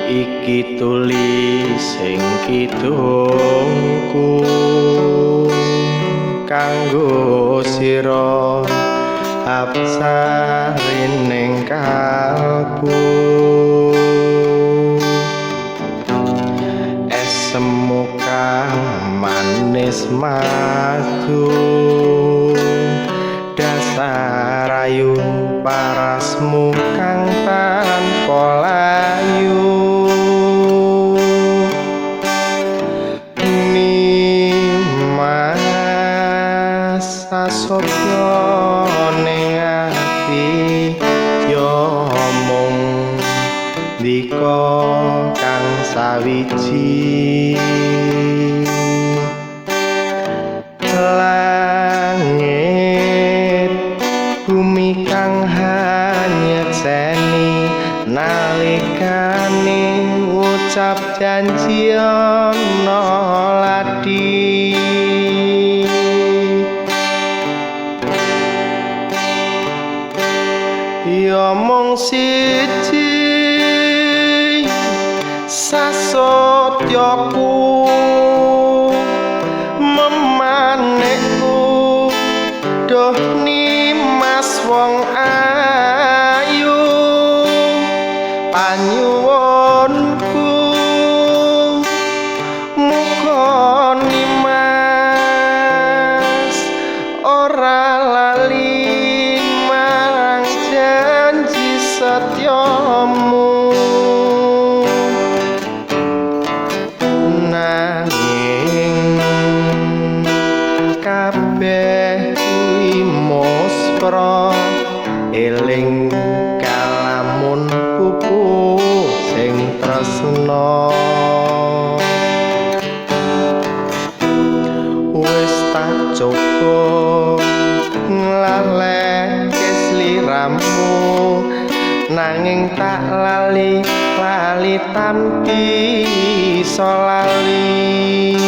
Iki tulis sing kidungku kanggo sira absarining kalbu. Esemu kang manis madu, dasar ayu parasmu kang tanpa layu. Nimas sasotya ning ati ya mung ndika kang sawiji. Langit bumi kang hanyekseni nalikane ngucap janji ana ladi. Ya mung siji sasotyaku memanekku duh nimas wong ayu. Panyuwunku muga nimas ora lali marang janji setyamu. Nanging kabeh kuwi muspra, eling kalamun pupu sing tresna. Wis tak coba nglaleke sliramu, nanging tak lali lali tampi iso lali.